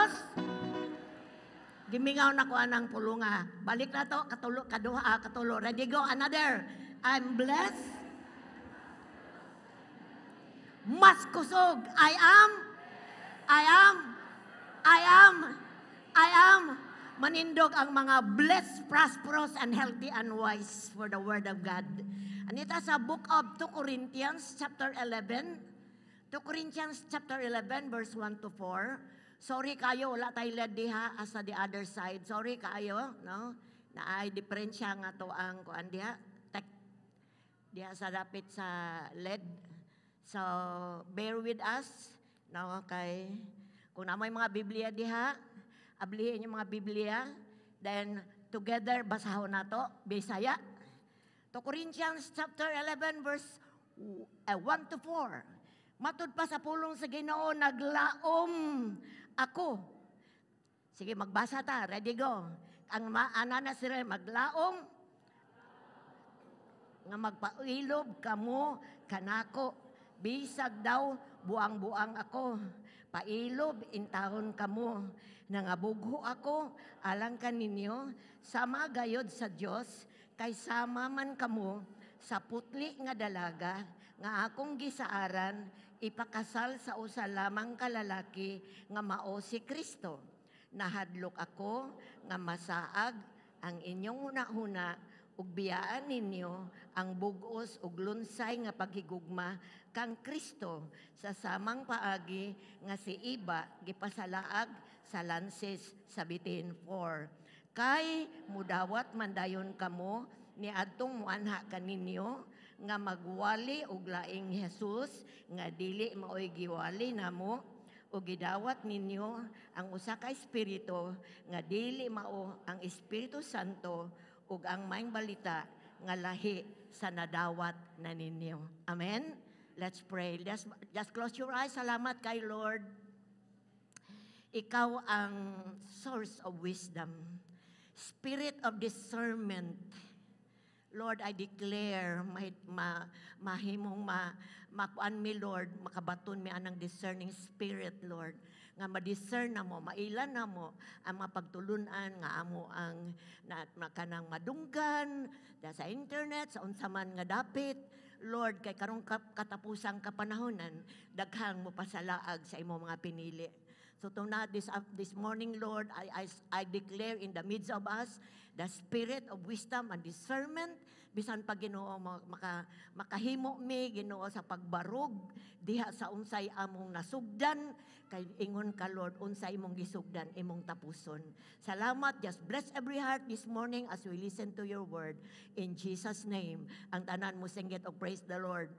Diyos. Gimingaw na ko anang pulunga. Balik na to, katulo, kaduha, katulo. Ready, go, another. I'm blessed. Mas kusog. I am. I am. I am. I am. Manindog ang mga blessed, prosperous, and healthy and wise for the word of God. Anita sa book of 2 Corinthians chapter 11. 2 Corinthians chapter 11 verse 1 to 4. Sorry kayo, wala tayo LED diha asa the other side. Sorry kayo, no? Naay diferensya nga to ang kuan diha. Tech diha sa dapit sa LED. So, bear with us. No, kay kung namoy mga Biblia diha, ablihin yung mga Biblia. Then, together, basahon nato, Bisaya. 2 Corinthians chapter 11, verse 1 to 4. Matud pa sa pulong sa Ginoo, naglaom ako. Sige, magbasa ta. Ready, go. Ang maana na sila, maglaom nga magpailob kamo kanako. Bisag daw, buang-buang ako. Pailob, intawon kamo. Nangabugho ako, alang kaninyo, sama gayod sa Dios, kay sama man kamo sa putli nga dalaga, nga akong gisaaran, ipakasal sa usa lamang ka lalaki nga mao si Kristo. Nahadlok ako nga masaag ang inyong hunahuna ug biyaan ninyo ang bugos ug lunsay nga paghigugma kang Kristo sa samang paagi nga si Eva gipasalaag sa lansis sa bitin 4. Kay mudawat man dayon kamo ni adtong muanha kaninyo nga magwali og laing Jesus nga dili maoy giwali namo o gidawat ninyo ang usa ka espiritu nga dili mao ang Espiritu Santo ug ang maayong balita nga lahi sa nadawat na ninyo. Amen. Let's pray. Just close your eyes. Salamat kay Lord. Ikaw ang source of wisdom, spirit of discernment. Lord, I declare, mahimong makuan mi, Lord, makabaton mi anang discerning spirit, Lord, nga ma-discern na mo, mailan na mo ang mga pagtulunan nga amo ang na kanang madunggan da sa internet, sa unsa man nga dapit. Lord, kay karong katapusang kapanahonan, daghang mo pasalaag sa imo mga pinili. So tonight, this morning, Lord, I declare in the midst of us the spirit of wisdom and discernment. Bisan pa, Ginoo, makahimo mi, Ginoo, sa pagbarog diha sa unsay among nasugdan, kay ingon ka, Lord, unsay imong gisugdan, imong tapuson. Salamat. Just bless every heart this morning as we listen to your word. In Jesus' name, ang tanan mo singgit og praise the Lord.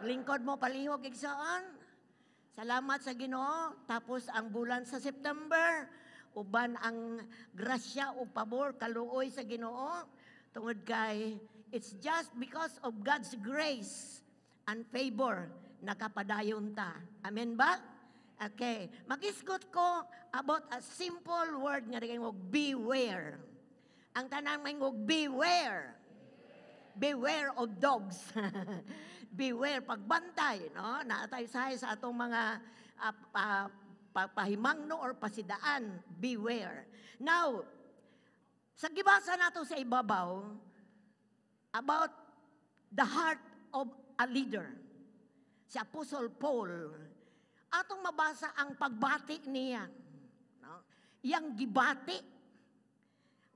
Lingkod mo palihog, igsoon. Salamat sa Ginoo. Tapos ang bulan sa September, uban ang grasya o pabor, kaluoy sa Ginoo. Tungod kay it's just because of God's grace and favor nakapadayon ta. Amen ba? Okay. Magisgot ko about a simple word nga mo beware. Ang tanan may beware. Beware of dogs. Beware pagbantay, no? Naatay sa atong mga pahimangno or pasidaan. Beware. Now, sa gibasa nato sa ibabaw about the heart of a leader. Si Apostle Paul, atong mabasa ang pagbati niya. No? Yang gibati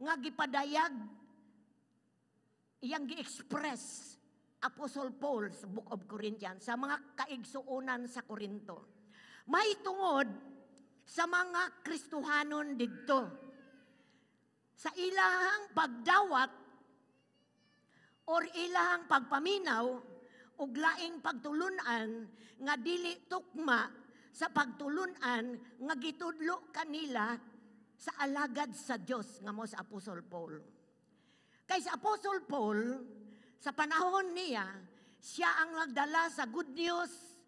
nga gipadayag, iyang gi-express Apostle Paul sa Book of Corinthians sa mga kaigsuonan sa Korinto. May tungod sa mga Kristohanon didto. Sa ilahang pagdawat or ilahang pagpaminaw ug laing pagtulunan nga dili tukma sa pagtulunan nga gitudlo kanila sa alagad sa Dios nga mo sa Apostle Paul. Kay sa Apostle Paul, sa panahon niya, siya ang nagdala sa good news,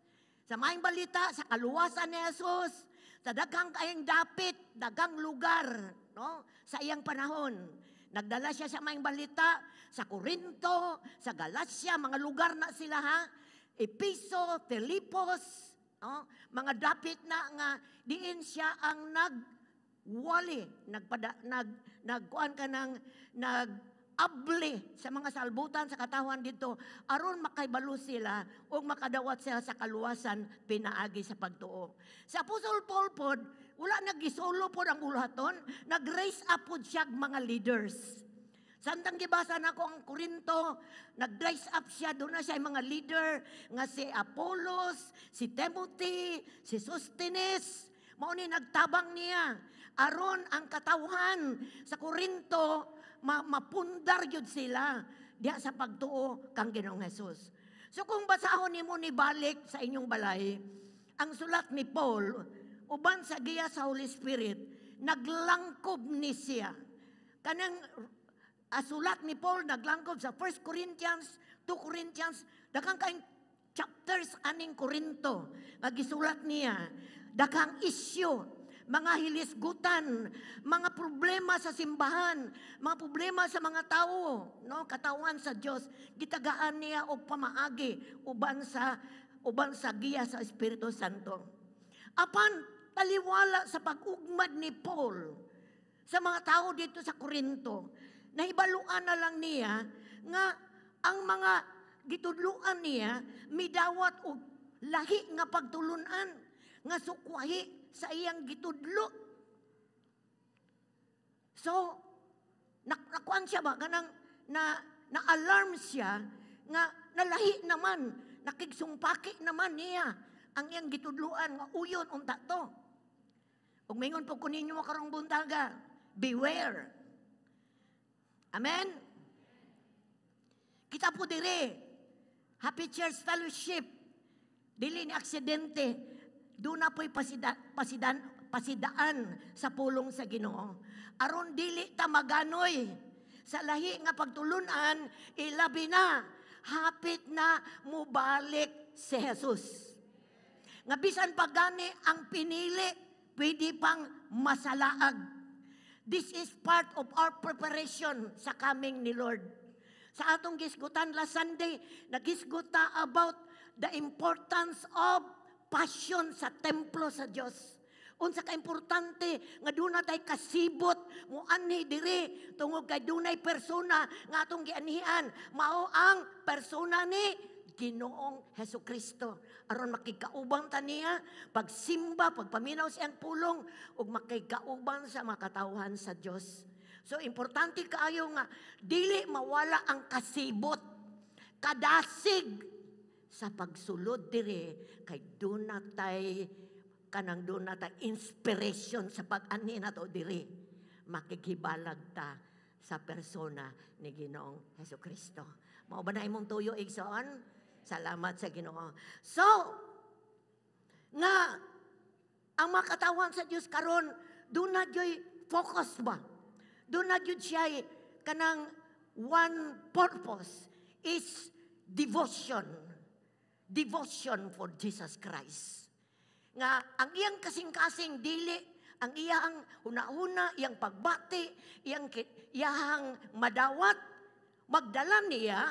sa maayong balita, sa kaluwasan ni Jesus, sa daghang kayang dapit, daghang lugar, no? Sa iyang panahon. Nagdala siya sa maayong balita sa Corinto, sa Galacia, mga lugar na sila ha. Episo, Filipos, No? Mga dapit na nga diin siya ang nagwali, nagpada, nag nagkuan ka ng nag abli sa mga salbutan sa katawhan dito aron makaibalo sila ug makadawat sila sa kaluwasan pinaagi sa pagtuo. Sa Apostol Paul pod, wala nagisolo pod ang buluhaton, nag-raise up pod siya mga leaders. Samtang gibasa nako ang Korinto, nag-raise up siya, doon na siya mga leader nga si Apollos, si Timothy, si Sostenes. Mao ni nagtabang niya aron ang katawhan sa Korinto mapundar gyud sila diha sa pagtuo kang Ginoong Hesus. So kung basahon nimo ni balik sa inyong balay, ang sulat ni Paul uban sa giya sa Holy Spirit, naglangkob ni siya. Kanang sulat ni Paul naglangkob sa 1 Corinthians, 2 Corinthians, daghang kaayong chapters aning Korinto nga gisulat niya. Daghang issue, mga hilisgutan, mga problema sa simbahan, mga problema sa mga tao, no, katawan sa Dios, gitagaan niya og pamaagi uban sa giya sa Espiritu Santo. Apan taliwala sa pag-ugmad ni Paul sa mga tao dito sa Korinto, nahibaluan na lang niya nga ang mga gitudluan niya midawat og lahi nga pagtulunan nga sukwahi sa iyang gitudlo. So, nakuan siya ba kanang na na-alarm siya nga nalahi naman, nakigsumpaki naman niya ang iyang gitudluan nga uyon unta to. Ug mingon po ko ninyo karong buntaga, beware. Amen? Kita po dire, Happy Church Fellowship, dili ni aksidente, doon na po'y pasidaan sa pulong sa Ginoo. Aron dili ta maganoy sa lahi nga pagtulunan, ilabi na, hapit na mubalik si Jesus. Nga bisan pa gani ang pinili, pwede pang masalaag. This is part of our preparation sa coming ni Lord. Sa atong gisgutan last Sunday, nagisguta about the importance of passion sa templo sa Dios. Unsa ka importante nga duna tay kasibot mo anhi diri tungod kay dunay persona nga atong gianhian, mao ang persona ni Ginoong Hesus Kristo, aron makigkauban ta niya pagsimba, pagpaminaw sa iyang pulong ug makigkauban sa mga katawhan sa Dios. So importante kaayo nga dili mawala ang kasibot, kadasig sa pagsulod dire kay duna tay kanang duna tay inspiration sa pag-anhi nato diri, makighibalag ta sa persona ni Ginoong Hesus Kristo. Mao ba na imong tuyo, igsoon? Salamat sa Ginoo. So, nga ang mga katawan sa Dios karon duna gyoy focus ba? Duna gyud siya kanang one purpose is devotion. Devotion for Jesus Christ. Nga ang iyang kasing-kasing dili ang iyang huna-huna, iyang pagbati, iyang madawat, magdala niya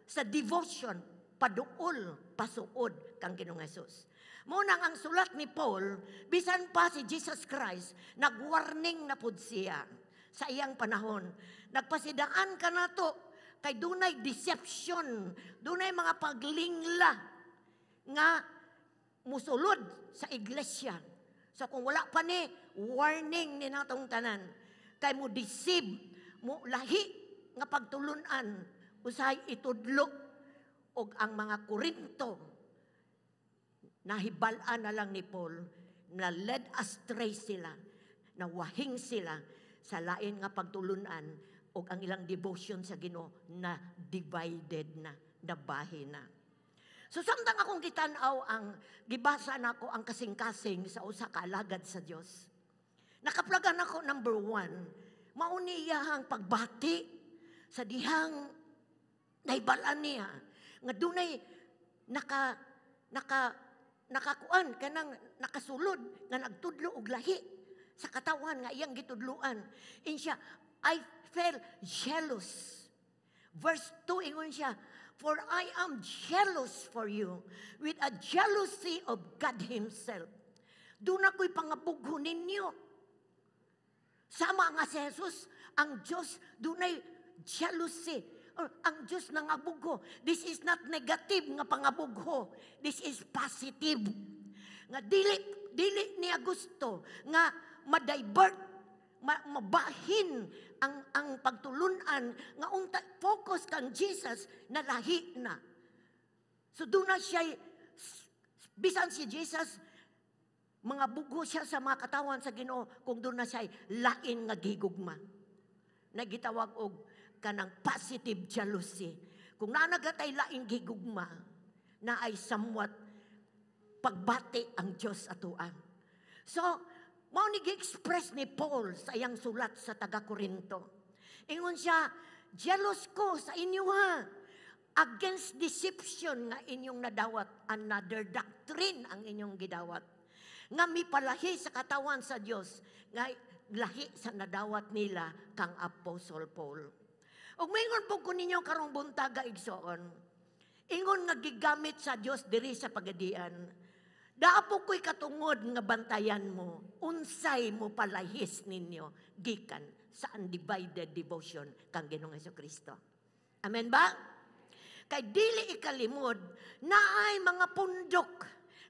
sa devotion, paduol, pasuod kang Ginoong Hesus. Mao nang ang sulat ni Paul, bisan pa si Jesus Christ, nagwarning na pud siya sa iyang panahon. Nagpasidaan ka na to, kay dunay deception, dunay mga paglingla nga musulod sa iglesia. So kung wala pa ni, warning ni natong tanan. Kay mo deceive, mo lahi nga pagtulunan, usahay itudlo og ang mga Korinto nahibal-an na lang ni Paul na led astray sila, na wahing sila sa lain nga pagtulunan og ang ilang devotion sa Ginoo na divided na, nabahin na. So samtang akong gitan-aw ang gibasa nako ang kasing-kasing sa usa ka alagad sa Dios, nakaplagan ako, number one, mao ni iyahang pagbati sa dihang nahibal-an niya nga dunay naka naka nakakuan kanang nakasulod nga nagtudlo og lahi sa katawan nga iyang gitudloan. In siya, "I felt jealous." Verse 2, ingon siya, "For I am jealous for you with a jealousy of God Himself." Duna ko'y pangabugho ninyo. Sama nga si Jesus, ang Diyos, dunay jealousy. Or, ang Diyos nangabugho. This is not negative nga pangabugho. This is positive. Nga dili niya gusto nga ma-divert, mabahin ang pagtulunan nga unta focus kang Jesus na lahi na. So duna siya, bisan si Jesus mga bugho siya sa mga katawan sa Ginoo kung duna siya lain nga gigugma. Nagitawag og kanang positive jealousy. Kung naa na tay laing gigugma, na ay somewhat pagbati ang Dios atoa. So, mao ni gi-express ni Paul sa iyang sulat sa taga Korinto. Ingon siya, "Jealous ko sa inyo ha, against deception nga inyong nadawat, another doctrine ang inyong gidawat. Nga mipalahi sa katawan sa Dios, nga lahi sa nadawat nila kang Apostle Paul." Ug mingon po ko ninyo karong buntaga, igsoon. Ingon nga gigamit sa Dios diri sa Pagadian. Naa po ko'y katungod nga bantayan mo, unsay mo palahis ninyo gikan sa undivided devotion kang Ginoong Kristo. Amen ba? Kay dili ikalimod naay mga pundok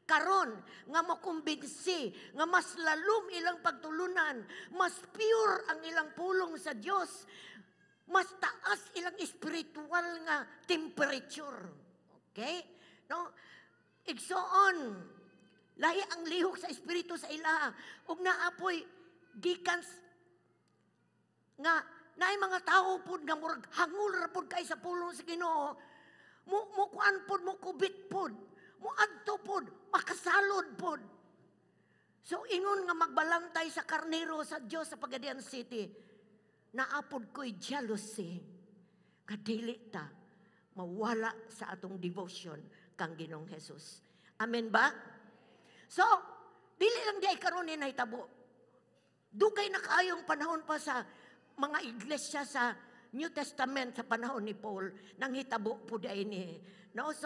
karon nga mokumbinsi nga mas lalom ilang pagtulunan, mas pure ang ilang pulong sa Dios, mas taas ilang spiritual nga temperature. Okay? No? Igsoon, lahi ang lihok sa espiritu sa ila. Ug naa poy gikan nga naay mga tao pud nga murag hangol ra pud kay sa pulong sa Ginoo. Mo kuan pud, mo kubit pud, mo adto pud, makasalod pud. So ingon nga magbalantay sa karnero sa Dios sa Pagadian City, naa pod ko'y jealousy kadili ta mawala sa atong devotion kang Ginoong Jesus. Amen ba? So, dili lang di ay karon ni nahitabo. Dugay na kaayong panahon pa sa mga iglesia sa New Testament sa panahon ni Paul nang hitabo po di ni. No, so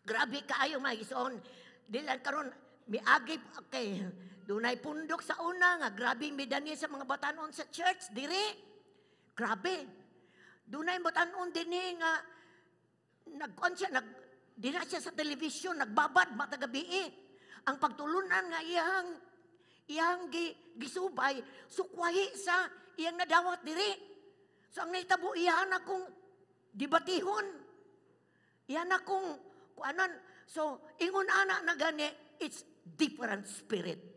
grabe kaayo, mga igsoon. Di lang karon miagi, okay. Dunay pundok sa una nga grabe midani sa mga batanon sa church diri. Grabe. Dunay batanon dinhi nga nagkuan siya, dina siya sa television, nagbabad matag gabi. Ang pagtulunan nga iyang iyang gisubay sukwahi sa iyang nadawat diri. So ang nahitabo, iyan akong debatihon. Iyan akong kuanan. So ingon ana na gani, it's different spirit.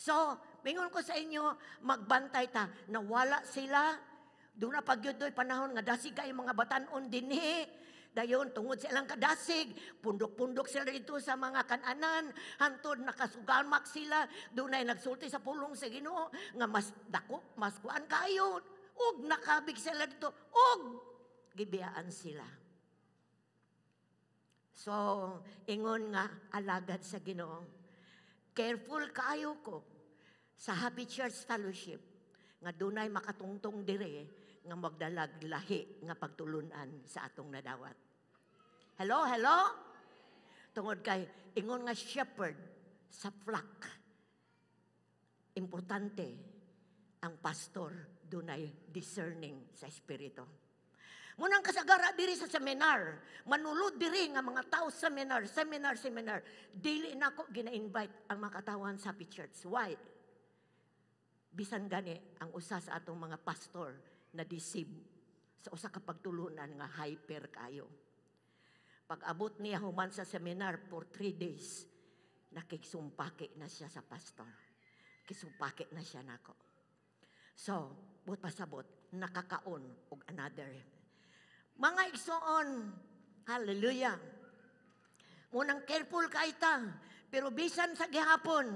So, mingon ko sa inyo, magbantay ta, nawala sila. Duna pa gyud doy panahon nga dasig kay mga batanon dinhi. Dayon tungod sa ilang kadasig, pundok-pundok sila dito sa mga kananan, hantod nakasugamak sila, dunay nagsulti sa pulong sa Ginoo nga mas dako, mas kuan kayo, ug nakabig sila dito, ug gibiyaan sila. So, ingon nga alagad sa Ginoo. Careful kaayo ko sa Happy Church Fellowship nga dunay makatungtong dire nga magdalag lahi nga pagtulunan sa atong nadawat. Hello, hello? Tungod kay ingon nga shepherd sa flock. Importante ang pastor dunay discerning sa espiritu. Munang kasagara diri sa seminar, manulod diri nga mga tao seminar, seminar, seminar. Dili nako gina-invite ang mga katawan sa Happy Church. Why? Bisan gani ang usa sa atong mga pastor na deceive sa usa ka pagtulunan nga hyper kayo. Pag abot niya human sa seminar for 3 days, nakiksumpaki na siya sa pastor. Kisumpaki na siya nako. So, buot pasabot, nakakaon og another. Mga igsoon, hallelujah. Munang careful kay ta, pero bisan sa gihapon,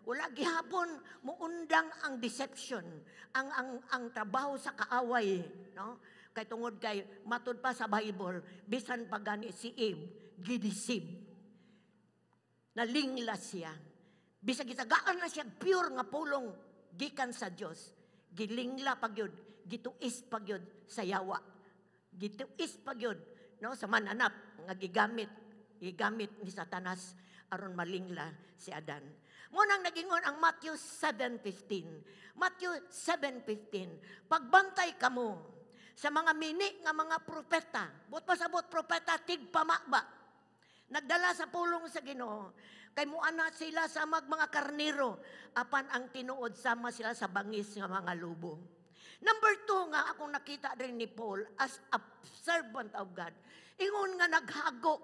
wala gihapon muundang ang deception, ang trabaho sa kaaway, no? Kay tungod kay matud pa sa Bible, bisan pa gani si Eve gideceive. Nalingla siya. Bisag gitagaan na siya pure nga pulong gikan sa Dios, gilingla pa gyud, gituis pa gyud sa yawa. Gituis pa gyud, no, sa mananap nga gigamit gigamit ni Satanas aron malingla si Adan. Mao nang nagingon ang Matthew 7:15. Matthew 7:15. "Pagbantay kamo sa mga mini nga mga propeta." Buot pasabot, propeta tigpamaba. Nagdala sa pulong sa Ginoo. Kay muana sila sa mga karnero, apan ang tinuod sama sila sa bangis nga mga lobo. Number 2 nga akong nakita rin ni Paul as a servant of God. Ingon nga naghago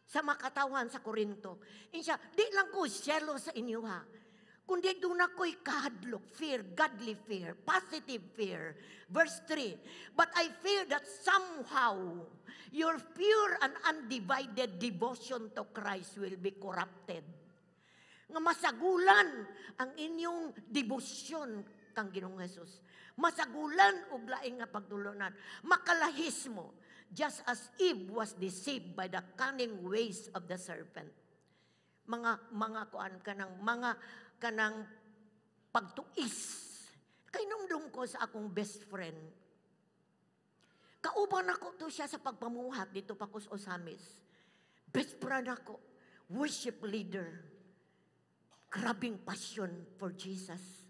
sa makatawan sa Korinto. Ingon siya, "Di lang ko selos sa inyo ha, kundi duna ko'y kahadlok, fear, godly fear, positive fear." Verse 3, "But I fear that somehow your pure and undivided devotion to Christ will be corrupted." Nga masagulan ang inyong debosyon kang Ginoong Jesus. Masagulan og laing nga pagtulunan. Makalahis mo, just as Eve was deceived by the cunning ways of the serpent. Mga kuan kanang mga kanang pagtuis. Kay numdum ko sa akong best friend. Kauban ako to siya sa pagpamuhat didto pa ko sa Ozamiz. Best friend ako, worship leader. Grabing passion for Jesus.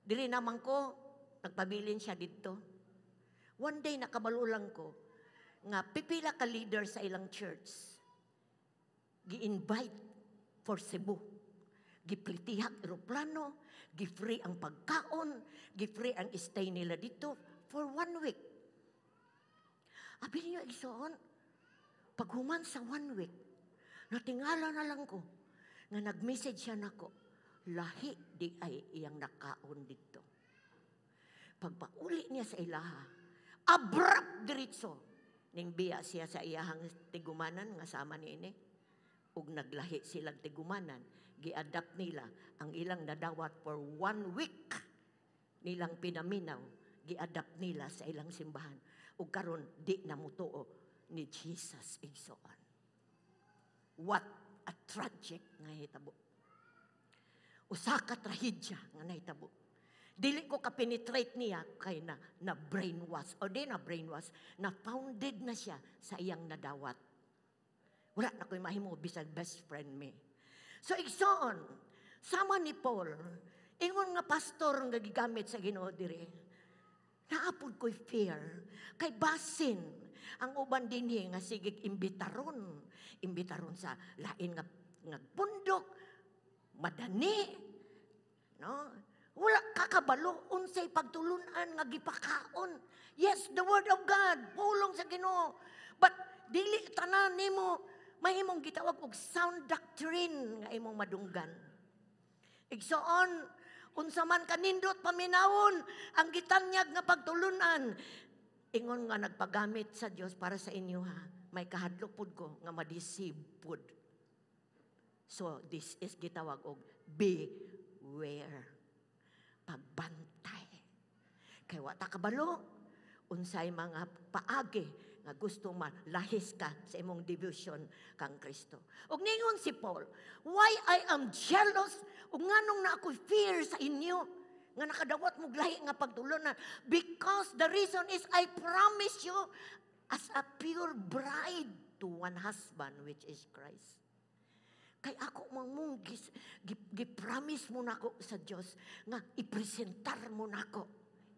Dili naman ko, nagpabilin siya didto. One day, nakabalo lang ko nga pipila ka leader sa ilang church gi-invite for Cebu. Giplitihag eroplano, gi-free ang pagkaon, gi-free ang stay nila didto for one week. Abi niyo, igsoon, paghuman sa one week, natingala na lang ko nga nag-message siya nako, lahi diay iyang nakaon didto. Pagpauli niya sa ilaha, abrupt diretso, ning biya siya sa iyahang tigumanan nga sama ni ini, ug naglahi silang tigumanan, gi-adapt nila ang ilang nadawat for one week nilang pinaminaw, gi-adapt nila sa ilang simbahan. Ug karon di na mutuo ni Jesus, igsoon. What a tragic nga hitabo. Usa ka trahedya nga nahitabo. Dili ko ka-penetrate niya kay na brainwash o di na brainwash, na founded na siya sa iyang nadawat. Wala na ko'y mahimo bisag best friend me. So igsoon, sama ni Paul, ingon nga pastor nga gigamit sa Ginoo diri. Naa pod ko'y fear kay basin ang uban dinhi nga sigig imbitaron, imbitaron sa lain nga bundok, madani, no? Wala kakabalo unsay pagtulunan nga gipakaon. Yes, the word of God, pulong sa Ginoo. But dili tanan nimo mahimong gitawag og sound doctrine nga imong madunggan. Igsoon, unsa man kanindot paminawon ang gitanyag nga pagtulunan, ingon nga nagpagamit sa Dios para sa inyo ha, may kahadlok pud ko nga ma-deceive pud. So this is gitawag og beware. Pagbantay. Kay wa ta kabalo unsay mga paagi nga gusto malahis ka sa imong devotion kang Kristo. Ug ningon si Paul, "Why I am jealous ug nganong naa ko fear sa inyo nga nakadawat mo lahi nga pagtulunan? Because the reason is I promise you as a pure bride to one husband, which is Christ." Kay ako mang mong gi-promise mo nako sa Dios nga ipresentar mo nako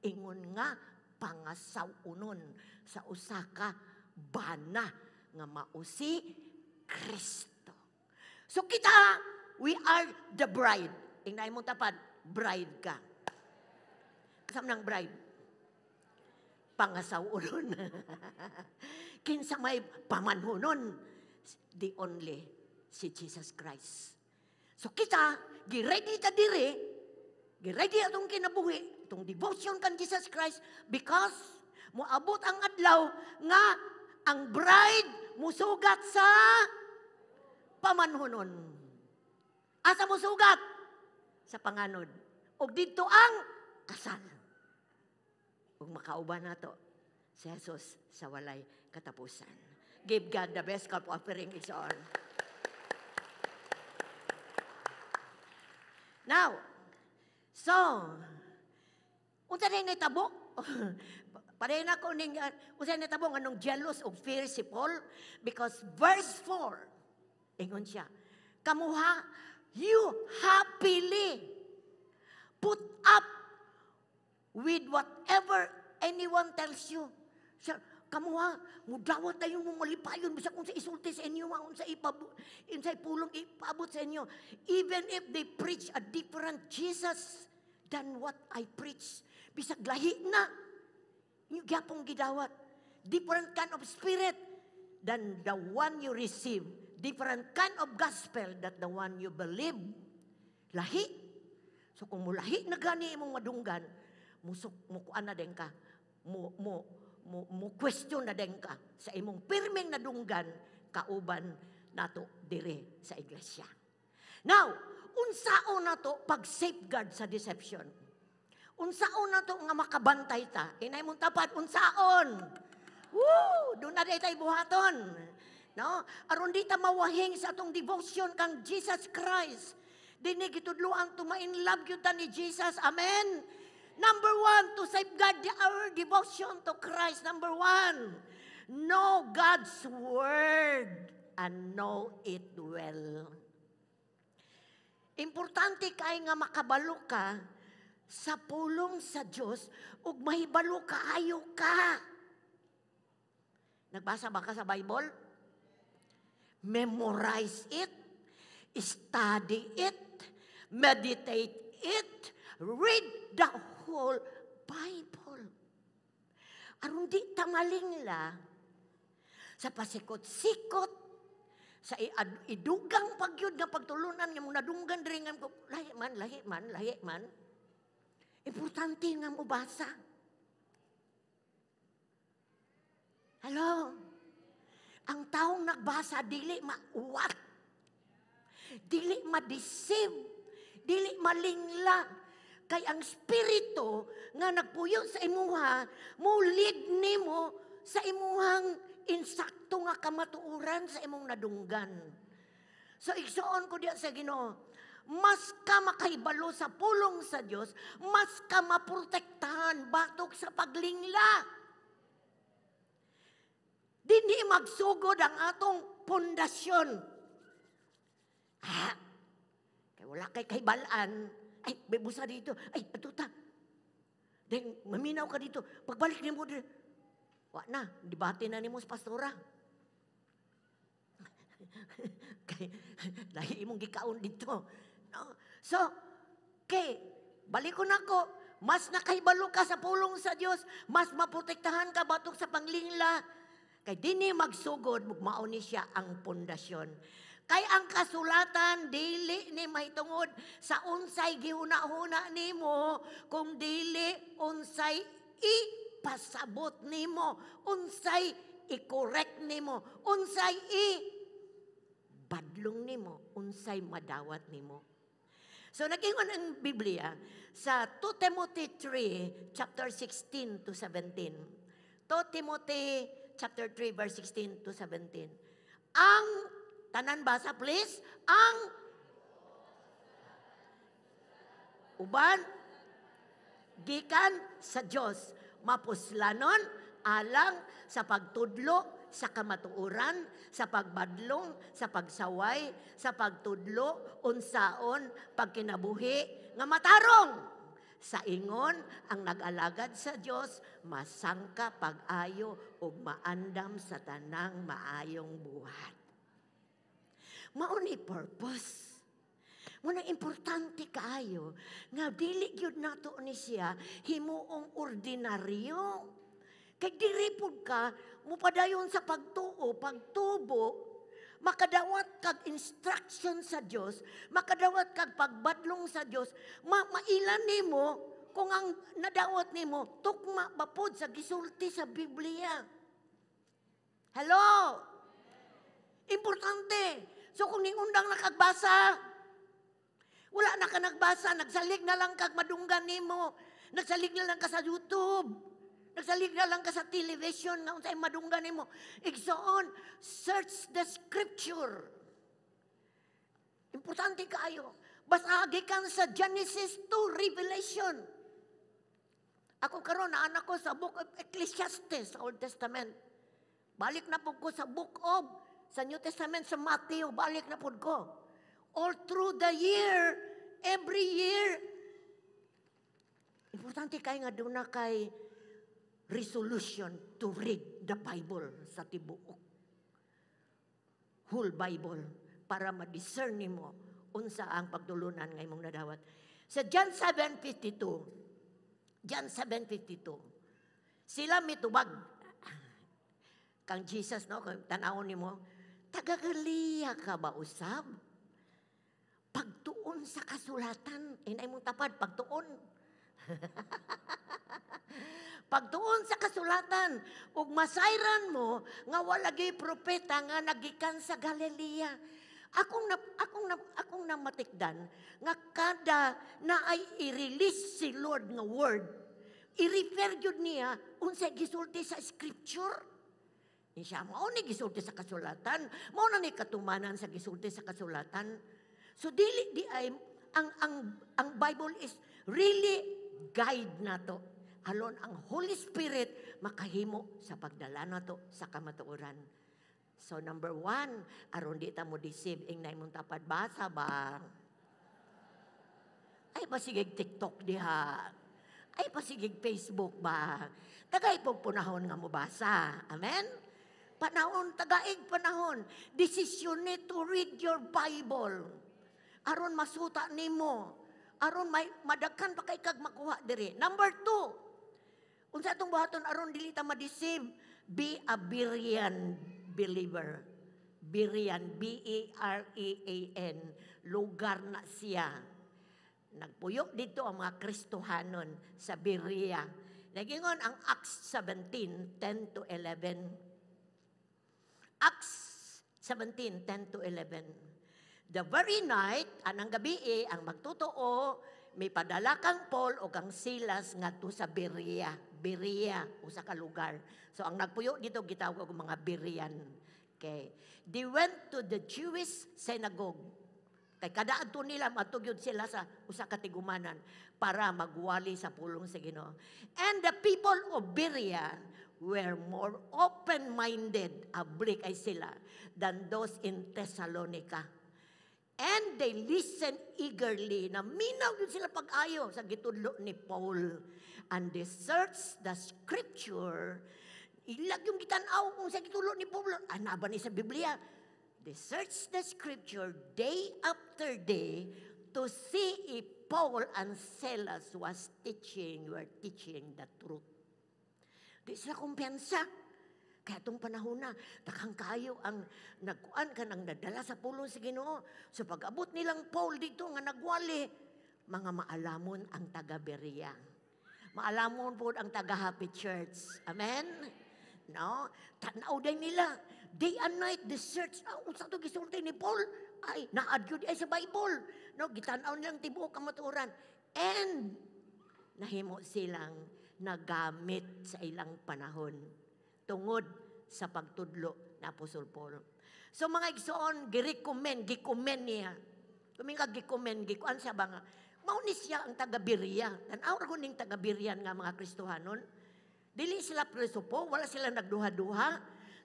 ingon nga pangasaw-onon sa usa ka bana nga mao si Kristo. So kita, we are the bride. Ingna mo tapad, bride ka. Kasama ng bride? Pangasaw-onon. Kinsa may pamanhunon? The only si Jesus Christ. So kita, gi-ready ta diri, gi-ready atong kinabuhi, itong devotion kan Jesus Christ, because moabot ang adlaw nga ang bride musugat sa pamanhunon. Asa musugat? Sa panganod. Og didto ang kasal. Ug makauban nato si Jesus sa walay katapusan. Give God the best cup offering is on. Now, so, unsa na nahitabo? Pareha na ko ning unsay natabo, anong jealous og fear si Paul? Because verse 4, ingon siya, "Kamuha, you happily put up with whatever anyone tells you." Siya, kamuha, mudawat tayo mo malipayon, bisag unsa isulti sa inyo, unsa ipulong ipaabot sa inyo. "Even if they preach a different Jesus than what I preach." Bisag lahi na inyo gyapong gidawat. Different kind of spirit than the one you receive. Different kind of gospel that the one you believe. Lahi. So kung mulahi na gani imong madunggan, musuk mukuan na din ka. Mo question na din ka sa imong pirming nadunggan kauban nato dire sa iglesia. Now, unsaon nato pag safeguard sa deception? Unsaon nato nga makabantay ta? Inay mong tapad, unsaon? Woo! Duna diay tay buhaton. No? Aron di ta mawahing sa atong devotion kang Jesus Christ. Dini gitudloan to ma-in love gyud ta ni Jesus. Amen. Number one, to safeguard our devotion to Christ. Number one, know God's word and know it well. Importante kay nga makabalo ka sa pulong sa Dios ug mahibalo kaayo ka. Nagbasa ba ka sa Bible? Memorize it, study it, meditate it, read the whole Bible. Aron di ta malingla sa pasikot-sikot, sa idugang pagyud nga pagtulunan nga mong nadunggan diri nga lahi man, lahi man, lahi man. Importante nga mobasa. Hello? Ang taong nagbasa, dili mauwat. Dili ma-deceive. Dili malingla. Kay ang spirito nga nagpuyo sa imuha, mulid nimo sa imuhang insakto nga kamatuoran sa imong nadunggan. So igsoon ko diya sa Ginoo, mas ka makahibalo sa pulong sa Dios, mas ka maprotektahan batok sa paglingla. Dinhi magsugod ang atong pundasyon. Ah, kay wala kay kahibalan, ay, may busa dito, ay, atuta. Then, maminaw ka dito. Pagbalik nimo dito, wa na, debate na nimo sa pastora. Kay, lahi imong gikaon dito. No? So, kay, balik ko nako, mas nakahibalo ka sa pulong sa Dios, mas maprotektahan ka batok sa panglingla. Kay dinhi magsugod, mao ni siya ang pundasyon. Kay ang kasulatan, dili ni mahitungod sa unsay gihuna-huna nimo, kung dili unsay ipasabot nimo, unsay i-correct nimo, unsay i-badlong nimo, unsay madawat nimo. So nag-ingon ang Biblia sa 2 Timothy 3 chapter 16 to 17. 2 Timothy chapter 3 verse 16 to 17. Ang tanan basa, please. Ang uban gikan sa Dios, mapuslanon alang sa pagtudlo sa kamatuoran, sa pagbadlong, sa pagsaway, sa pagtudlo, unsaon pagkinabuhi nga matarong. Sa ingon ang nag-alagad sa Dios masangka pag-ayo ug maandam sa tanang maayong buhat. Mao ni purpose. Muna importante kaayo nga dili gyud nato ni siya himuong ordinaryo. Kay diri pud ka mopadayon sa pagtuo, pagtubo, makadawat kag instruction sa Dios, makadawat kag pagbadlong sa Dios, mailan nimo kung ang nadawat nimo tukma ba pod sa gisulti sa Biblia. Hello? Importante. So kung ningundang nakagbasa, wala na ka nagbasa, nagsalig na lang kag madunggan nimo, nagsalig na lang ka sa YouTube, nagsalig na lang ka sa television nga unsay madunggan nimo. Igsoon, search the scripture. Importante kaayo. Basta gikan sa Genesis to Revelation. Ako karon naa na ko sa Book of Ecclesiastes sa Old Testament. Balik na pud ko sa Book of sa New Testament, sa Matthew, balik na pud ko. All through the year, every year. Importante kay nga duna kay resolution to read the Bible sa tibuok. Whole Bible para ma-discern nimo unsa ang pagtulunan nga imong nadawat. Sa John 7:52, John 7:52, sila mitubag kang Jesus, no, kung tan-awon nimo, taga Galilea ka ba usab? Pagtuon sa kasulatan, inay mong tapad, pagtuon. Pagtuon sa kasulatan, ug masayran mo nga wala gyud propeta nga nagikan sa Galilea. Akong namatikdan nga kada na ay i-release si Lord nga word, i-refer gyud niya unsay gisulti sa scripture. Siya mao ni gisulti sa kasulatan, mao na ni katumanan sa gisulti sa kasulatan. So dili di ay ang Bible is really guide nato. Alon ang Holy Spirit makahimo sa pagdala nato sa kamatuoran. So number one, aron di ta mo deceive, ing imong tapad, basa ba? Ay pasigig TikTok diha. Ay pasigig Facebook ba? Tagay pog panahon nga mobasa. Amen? Panahon, tagaig panahon. Desisyon ni to read your Bible. Aron masuta nimo. Aron may madagkan pa kay kag makuha diri. Number two, unsa atong buhaton aron dili ta ma-deceive? Be a Berean believer. Berean, Berean, lugar na siya. Nagpuyo dito ang mga Kristohanon sa Berea. Nagingon ang Acts 17, 10 to 11. Acts 17, 10 to 11. The very night, anang gabi eh, ang magtotoo, may padala kang Paul o kang Silas ngadto sa Berea. Berea, usa ka lugar. So ang nagpuyo dito gitawag og mga Berean. Okay. They went to the Jewish synagogue. Kay kada adto nila, maadto gyud sila sa usa ka tigumanan para magwali sa pulong sa Ginoo. And the people of Berea were more open-minded, abli kay sila, than those in Thessalonica. And they listened eagerly, na minaw gyud sila pag-ayo sa gitudlo ni Paul. And they searched the scripture. Ilag yung gitan-aw kung sa gitudlo ni Paul. Ana ba ni sa Biblia? They searched the scripture day after day to see if Paul and Silas were teaching the truth. Di sila kumpiyansa. Kaya itong panahon na, daghang kayo ang nagkuan ka nang nadala sa pulong sa Ginoo. So pag-abot nilang Paul dito nga nagwali, mga maalamon ang taga Berea. Maalamon po ang taga Happy Church. Amen? No? Tanaw din nila. Day and night, the search. Ah, unsa to gisulti ni Paul? Ay, naad gyud ay sa Bible. No, gitanaw nilang tibuok kamatuoran. And nahimo silang nagamit sa ilang panahon tungod sa pagtudlo na Apostol Paul. So mga igsoon, gi-recommend, gi-commend niya. Kuminga gi-commend, gikuan siya ba nga, mao ni siya ang taga-Berea. Tan-aw ra ning taga-Berean nga mga Kristohanon. Dili sila presupo, wala sila nagduha-duha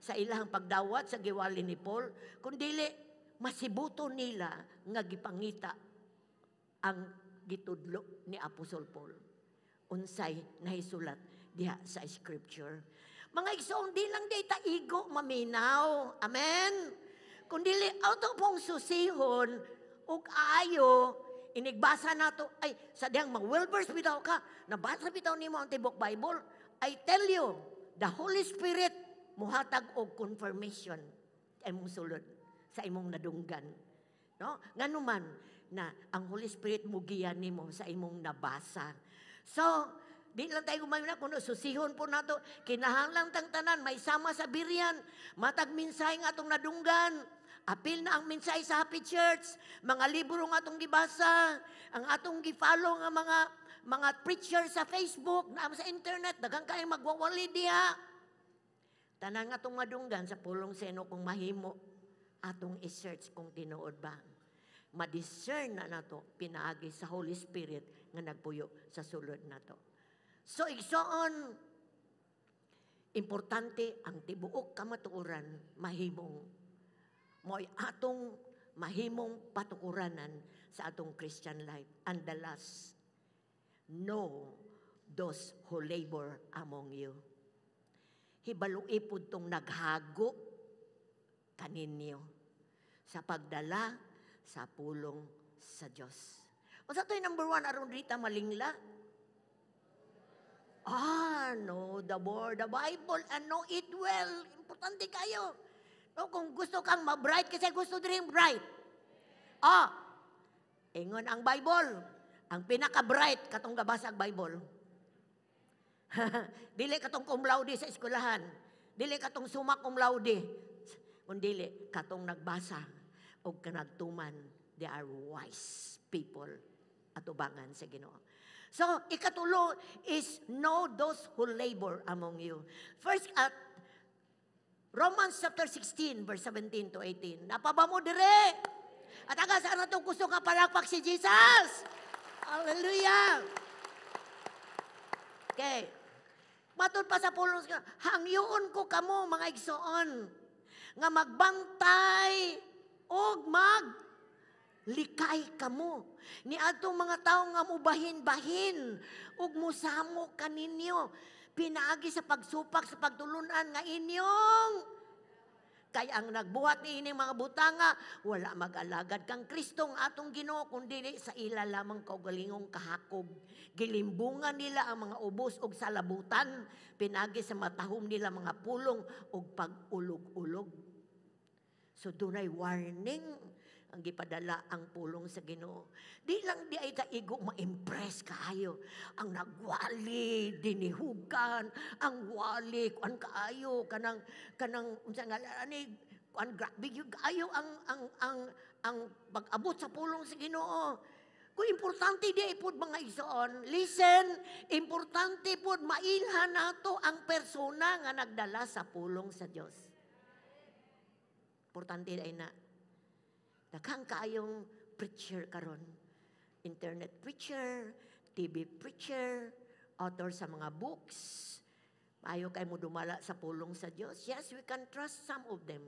sa ilang pagdawat sa giwali ni Paul, kundili masibuto nila nga gipangita ang gitudlo ni Apostol Paul. Unsay nahisulat diha sa scripture. Mga igsoon, di lang di ta igo maminaw. Amen? Kung dili auto pong susihon ug ayo inigbasa nato ay sa diyang mag well-versed bitaw ka, nabasa bitaw nimo ang tibok Bible. I tell you, the Holy Spirit muhatag og confirmation sa imong sulod, sa imong nadunggan, no? Ngano man na ang Holy Spirit mugiya nimo sa imong nabasa. So di lang tayo gumayon na, kuno susihon po nato. Kinahanglang tang tanan, may sama sa Berean. Matag mensahe nga atong nadunggan. Apil na ang mensahe sa Happy Church. Mga libro nga atong gibasa. Ang atong gi-follow nga mga preacher sa Facebook, na sa internet, daghang kayong magwawali diha. Tanan nga atong madunggan sa pulong sa kung mahimo, atong i-search kung tinuod ba. Ma-discern na nato pinaagi sa Holy Spirit nga nagpuyo sa sulod nato. So igsoon, importante ang tibuok kamatuoran mahimong mo'y atong mahimong patukuranan sa atong Christian life. And the last, know those who labor among you. Hibalui pud tong naghago kaninyo sa pagdala sa pulong sa Dios. Unsa to'y number one aron di ta malingla? Ah, know the word, the Bible, and know it well. Importante kaayo. No, kung gusto kang ma-bright, kasi gusto din bright. Ah, ingon ang Bible. Ang pinaka-bright, katong gabasag Bible. Dili katong cum laude sa eskwelahan. Dili katong summa cum laude. Kung dili, katong nagbasa o kanagtuman, they are wise people atubangan sa Ginoo. So, ikatulo is know those who labor among you. First, at Romans chapter 16, verse 17 to 18. Naa pa ba mo dire? At aga saan na itong gusto nga palakpak si Jesus? Hallelujah! Okay. Matud pa sa pulong, hangyoon ko kamo, mga igsoon, nga magbantay og mag likay kamo ni adtong mga tawo nga mubahin-bahin ug musamo kaninyo pinaagi sa pagsupak sa pagtulunan nga inyong kay ang nagbuhat ni ining mga butanga wala mag-alagad kang Kristo ang atong Ginoo, kundi sa ila lamang kaugalingong kahakog. Gilimbungan nila ang mga ubos og salabutan pinagi sa matahom nila mga pulong ug pag-ulog-ulog. So dunay warning ang gipadala ang pulong sa Ginoo. Di lang di ay taigo ma-impress kaayo. Ang nagwali dinihugan, ang wali kuan kaayo kanang kanang unsa nga ani kuan, grabe gyud kaayo ang pag-abot sa pulong sa Ginoo. Kung importante di ay pod, mga igsoon, listen, importante pod mailhan nato ang persona nga nagdala sa pulong sa Dios. Importante ay na. Daghang kaayong preacher karon. Internet preacher, TV preacher, author sa mga books. Ayo kay mo dumala sa pulong sa Dios. Yes, we can trust some of them.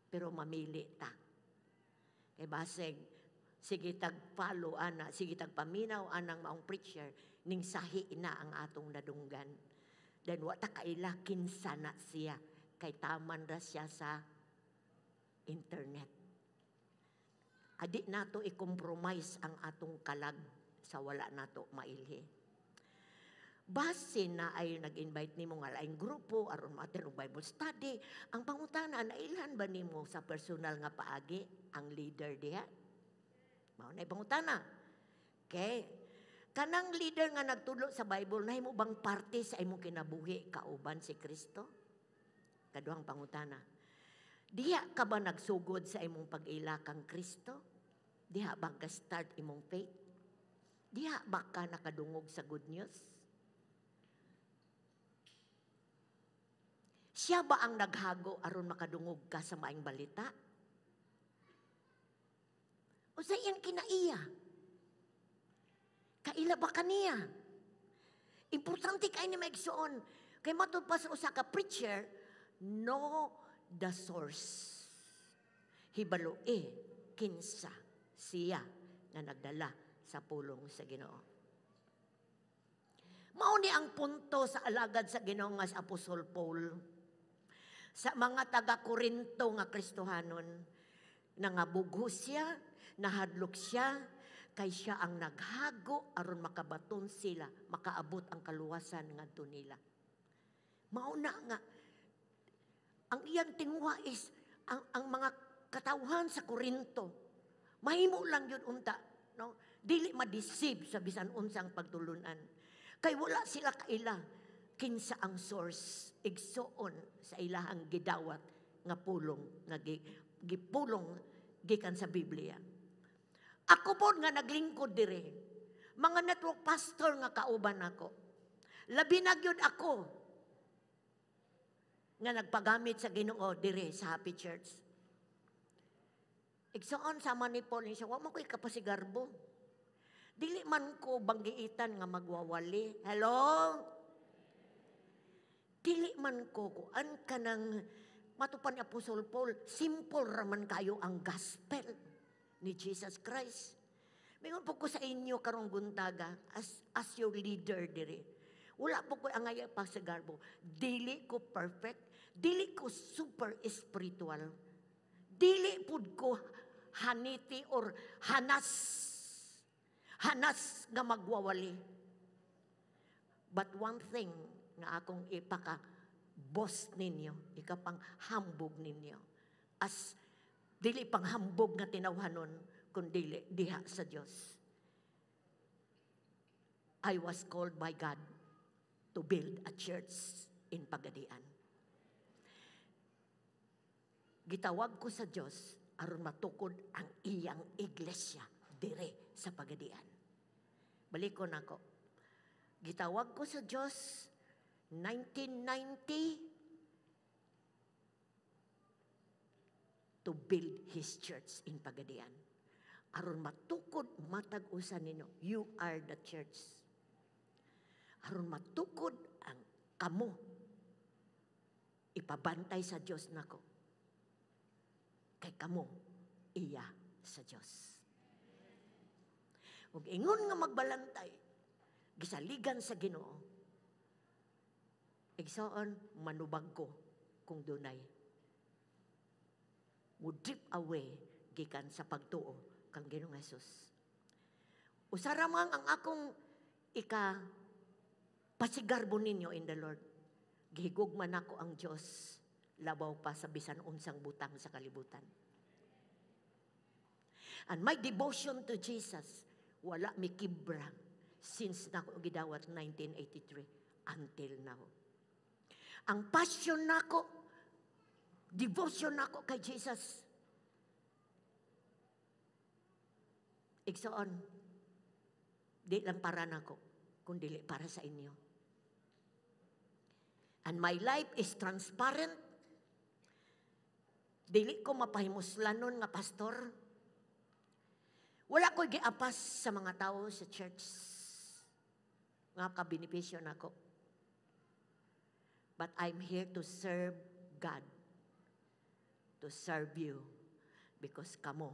Pero mamili ta. Kay basig, sige tag follow ana, sige tag paminaw anang maong preacher, ning sahi na ang atong nadunggan. Then wa ta kaila kinsa na siya, kay taman ra siya sa internet. Adi nato i-compromise ang atong kalag sa wala nato mailhi. Base na ay nag-invite nimo nga laing grupo aron ma-attend og Bible study, ang pangutana, nailhan ba nimo sa personal nga paagi ang leader diha? Mao na pangutana. Okay. Kanang leader nga nagtudlo sa Bible, nahimo bang parte sa imong kinabuhi kauban si Kristo? Kaduhang pangutana. Diha ka ba nagsugod sa imong pag-ila kang Kristo? Diha ba ka start imong faith? Diha ba ka nakadungog sa good news? Siya ba ang naghago aron makadungog ka sa maayong balita? O sa iyang kinaiya? Kaila ba kaniya? Importante kay ni maigsoon. Kay matud pa sa usa ka preacher, know the source. Hibaloe kinsa siya nga nagdala sa pulong sa Ginoo. Mao ni ang punto sa alagad sa Ginoo nga sa Apostol Paul sa mga taga-Korinto nga Kristohanon. Nangabugho siya, nahadlok siya, kay siya ang naghago aron makabaton sila, makaabot ang kaluwasan ngadto nila. Mao na nga ang iyang tinguha is ang mga katawhan sa Korinto. Mahimo lang yun unta, no? Dili ma-deceive sa bisan unsang pagtulunan. Kay wala sila kaila kinsa ang source, igsoon, sa ilahang gidawat nga pulong nga gipulong gikan sa Biblia. Ako po nga naglingkod dire, mga network pastor nga kauban ako. Labi na gyud ako nga nagpagamit sa Ginoo dire sa Happy Church. Igsoon, sama ni Paul, siya, wa mo ko'y kapasigarbo. Dili man ko banggiitan nga magwawali. Hello? Dili man ko kuan kanang matupan ni Apostle Paul, simple raman kayo ang gospel ni Jesus Christ. Mingon po ko sa inyo karong buntaga as your leader diri. Wala po ko angay pa sa garbo. Dili ko perfect, dili ko super spiritual. Dili pud ko haniti or hanas. Hanas nga magwawali. But one thing nga akong ipaka boss ninyo, ikapang hambog ninyo. As dili pang hambog nga tinawhanon, kundi diha sa Dios. I was called by God to build a church in Pagadian. Gitawag ko sa Dios aron matukod ang iyang iglesia dire sa Pagadian. Balikon ako. Gitawag ko sa Dios 1990 to build His church in Pagadian. Aron matukod matag usa ninyo, you are the church. Aron matukod ang kamo, ipabantay sa Dios nako. Kay kamo iya sa Dios. Ug ingon nga magbalantay, gisaligan sa Ginoo. Igsoon, manubag ko kung dunay mo drip away gikan sa pagtuo kang Ginoong Hesus. Usa ra man ang akong ika pasigarbo ninyo in the Lord. Gihigugma nako ang Dios labaw pa sa bisan unsang butang sa kalibutan. And my devotion to Jesus wala mikibra since nako gidawat 1983 until now. Ang passion nako, devotion nako kay Jesus, igsoon, di lang para nako, kundi para sa inyo. And my life is transparent. Dili ko mapahimuslanon nga pastor. Wala ko'y giapas sa mga tao sa church nga kabenepisyo nako. But I'm here to serve God, to serve you, because kamo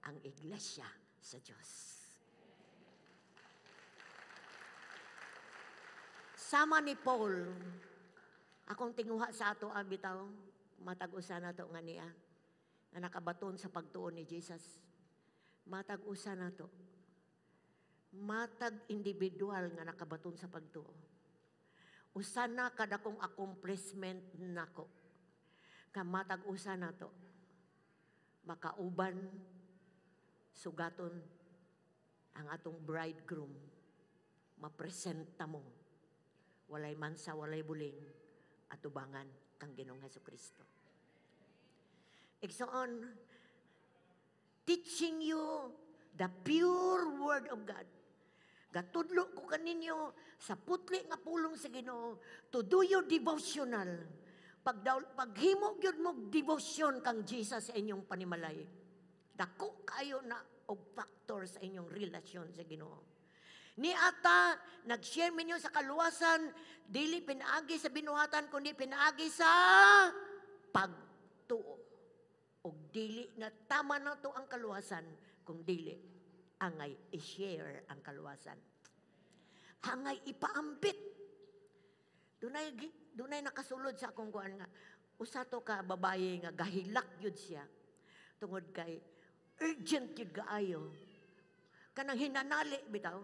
ang iglesia sa Diyos. Sama ni Paul, akong tinguha sa ato ang bitaw, matag-usa na to nga niya, nga nakabaton sa pagtuon ni Jesus. Matag-usa na to. Matag individual nga nakabaton sa pagtuo. Usa na kadakong accomplishment nako. Kamatag usa na to. Makauban sugaton ang atong bridegroom. Mapresenta mo. Walay mansa, walay buling, atubangan kang Ginoong Hesukristo. Igsoon, teaching you the pure word of God. Gatudlo ko kaninyo sa putli nga pulong sa Ginoo to do your devotional. Paghimo gyud mo devotion kang Jesus sa inyong panimalay. Dako kayo na og factor sa inyong relasyon sa Ginoo. Ni ata nag-share ninyo sa kaluwasan, dili pinaagi sa binuhatan kundi pinaagi sa pagtuo. Og dili na tama na to ang kaluwasan kung dili angay i-share ang kaluwasan. Angay ipaambit. Dunay nakasulod sa akong kuan nga usa to ka babaye nga gahilak gyud siya tungod kay urgent gyud kaayo. Kanang hinanali bitaw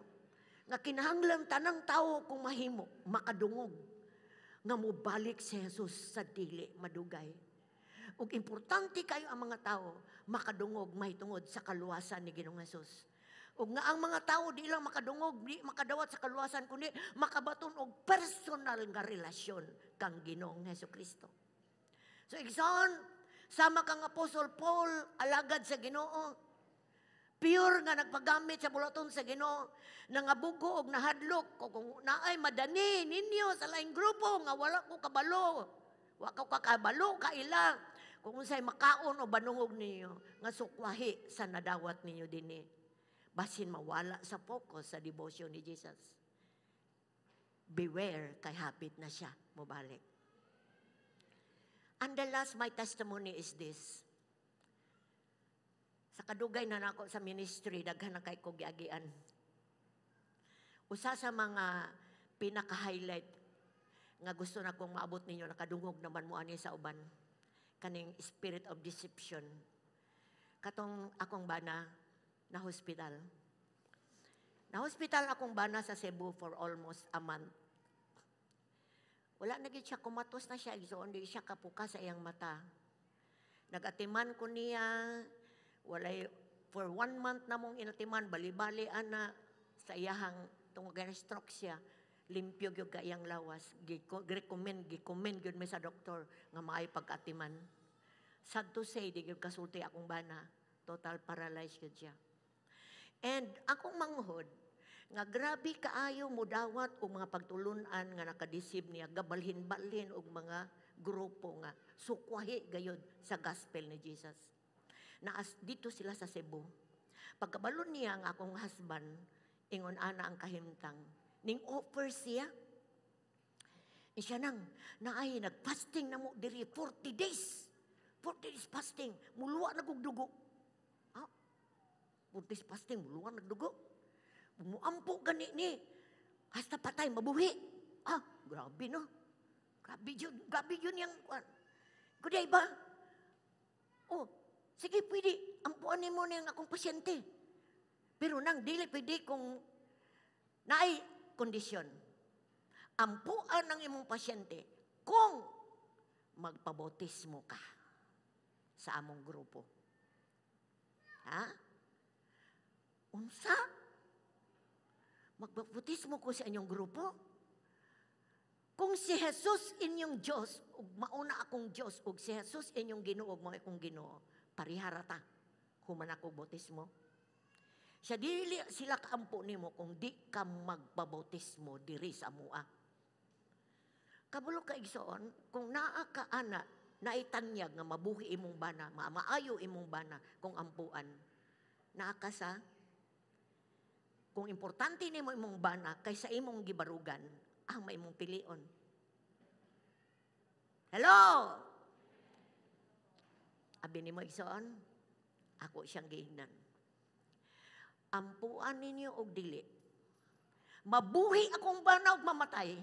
nga kinahanglan tanang tawo kung mahimo makadungog nga mobalik si Jesus sa dili madugay. Ug importante kayo ang mga tao makadungog mahitungod sa kaluwasan ni Ginoong Hesus. Ug nga ang mga tao di lang makadungog, di makadawat sa kaluwasan kundi makabaton og personal nga relasyon kang Ginoong Hesukristo. So igsoon, sama kang Apostle Paul, alagad sa Ginoo, pure nga nagpagamit sa bulaton sa Ginoo, nangabugo og nahadlok ko kung naay madani ninyo sa laing grupo nga wala ko kabalo, wa ko kakabalo kaila kung unsay makaon o banungog ninyo nga sukwahi sa nadawat ninyo dinhi. Basin mawala sa focus sa devotion ni Jesus. Beware, kay hapit na siya mobalik. And the last, my testimony is this. Sa kadugay na nako sa ministry, daghan na kay ko giagian. Usa sa mga pinaka-highlight nga gusto na kong maabot ninyo, nakadungog naman mo ani sa uban, kaning spirit of deception. Katong akong bana na hospital. Na hospital akong bana sa Cebu for almost a month. Wala na gid siya, comatose na siya, igsoon, di siya kapuka sa iyang mata. Nagatiman ko niya, walay, for one month na mong inatiman, bali-bali ana sa iyahang tungod kay stroke siya, limpyo gyud ka iyang lawas. Gi-recommend, gi-commend gyud mi sa doktor nga maay pag-atiman. Sad to say, di gyud kasulti akong bana. Total paralyzed gyud siya. And akong manghod, nga grabe kaayo mudawat og mga pagtulunan nga nakadisib niya, gabalhin-balhin og mga grupo nga sukwahi gayod sa gospel ni Jesus. Naas dito sila sa Cebu. Pagkabalon niya nga akong husband, ingon ana ang kahimtang, ning offer siya. Siya nang, naay nagfasting na mo diri 40 days. 40 days fasting, muluwa na kog dugo. Ah, 40 days fasting, muluwa na dugo. Muampo gani ni, hasta patay, mabuhi. Ah, grabe no. Grabe yun yung, kuday ba? Oh, sige pwede, ampuan mo na yung akong pasyente. Pero nang dili pwede kung naay kondisyon. Ampuan ang imong pasyente kung magpabautismo ka sa among grupo. Ha? Unsa? Magbautismo ko sa inyong grupo? Kung si Jesus inyong Diyos, ug mauna akong Diyos, ug si Jesus inyong Ginoo, ug mao akong Ginoo, parihara ta, human ako bautismo. Siya dili sila kaampo nimo kung di ka magbabautismo diri sa mua. Kabalo ka igsoon, kung naa ka ana, naitanyag nga mabuhi imong bana, maayo imong bana kung ampuan. Naa ka sa kung importante nimo imong bana kaysa imong gibarugan, ang may imong pilion. Hello! Abi nimo igsoon, ako siyang giingnan. Ampuan ninyo og dili. Mabuhi akong bana og mamatay.